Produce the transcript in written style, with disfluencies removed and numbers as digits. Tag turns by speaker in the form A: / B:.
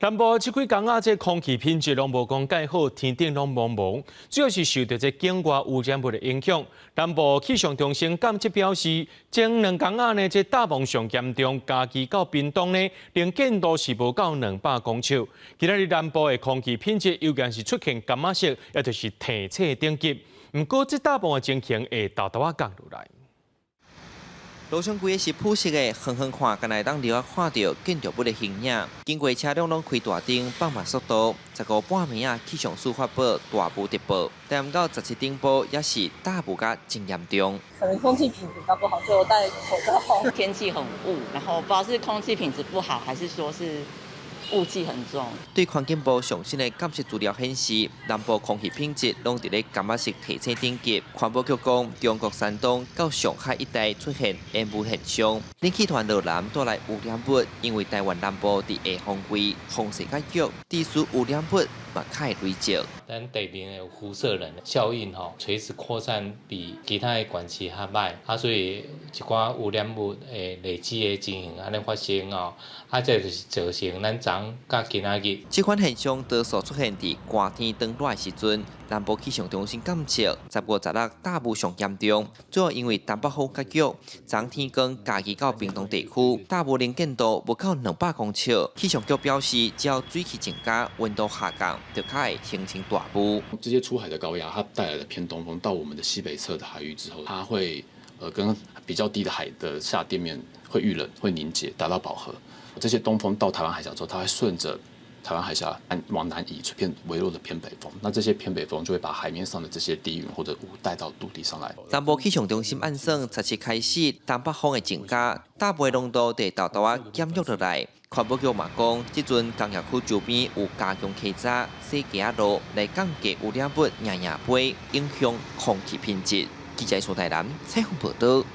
A: 南部這幾工仔，這空氣品質攏無講蓋好，天頂攏濛濛，主要是受著這境外污染物的影響。南部氣象中心監測表示，前兩工仔呢，這大霧上嚴重，嘉義到屏東呢，能見度是無夠200公尺。今仔日南部的空氣品質尤其是出現柑仔色，也就是提醒等級。毋過，這大霧的情形會沓沓仔降落來。
B: 路上規个是普色的，遠遠看，敢若會當留仔看著建築物的形影。經過車輛攏開大燈，放慢速度。15半暝仔，氣象署發布大霧特報，但到17頂埔也是大霧甲真嚴重。
C: 可能空氣品質比較不好，所以我戴口罩。
D: 天氣很霧，然後不知道是空氣品質不好，還是說是霧氣很重。
B: 對環境部上新的監測資料顯示，南部空氣品質攏佇咧柑仔色提醒等級。環保局講，中國山東到上海一帶出現煙霧現象，冷氣團落南帶來污染物，因為臺灣南部佇下風季風勢較弱，地區污染物嘛較會累積。
E: 咱地面的輻射能效應吼，垂直擴散比其他的縣市較䆀，啊，所以一寡污染物會累積的情形按呢發生哦，啊，這就是造成咱昨佮今仔日。
B: 這款現象多數出現佇寒天轉熱的時陣。南部氣象中心監測，15、16大霧上嚴重，主要因為東北風較強。昨天光嘉義到屏東地區大霧能見度無夠200公尺。氣象局表示，只要水汽增加，溫度下降，就較會形成大霧。
F: 這些出海的高壓，它帶來的偏東風到我們的西北側的海域之後，它會跟比較低的海的下墊面會遇冷，會凝結，達到飽和。這些東風到台灣海峽之後，它會順着台灣海峽往南移，出偏微弱的偏北風。那這些偏北風就會把海面上的這些低雲或者霧帶到陸地上來。
B: 南部氣象中心按算，17開始東北風會增加，大霧濃度會沓沓仔減弱落來。環保局嘛講，這陣工業區周邊有加強溪閘、洗街仔路來降低污染物，營營飛，影響空氣品質。記者蘇台南採訪報導。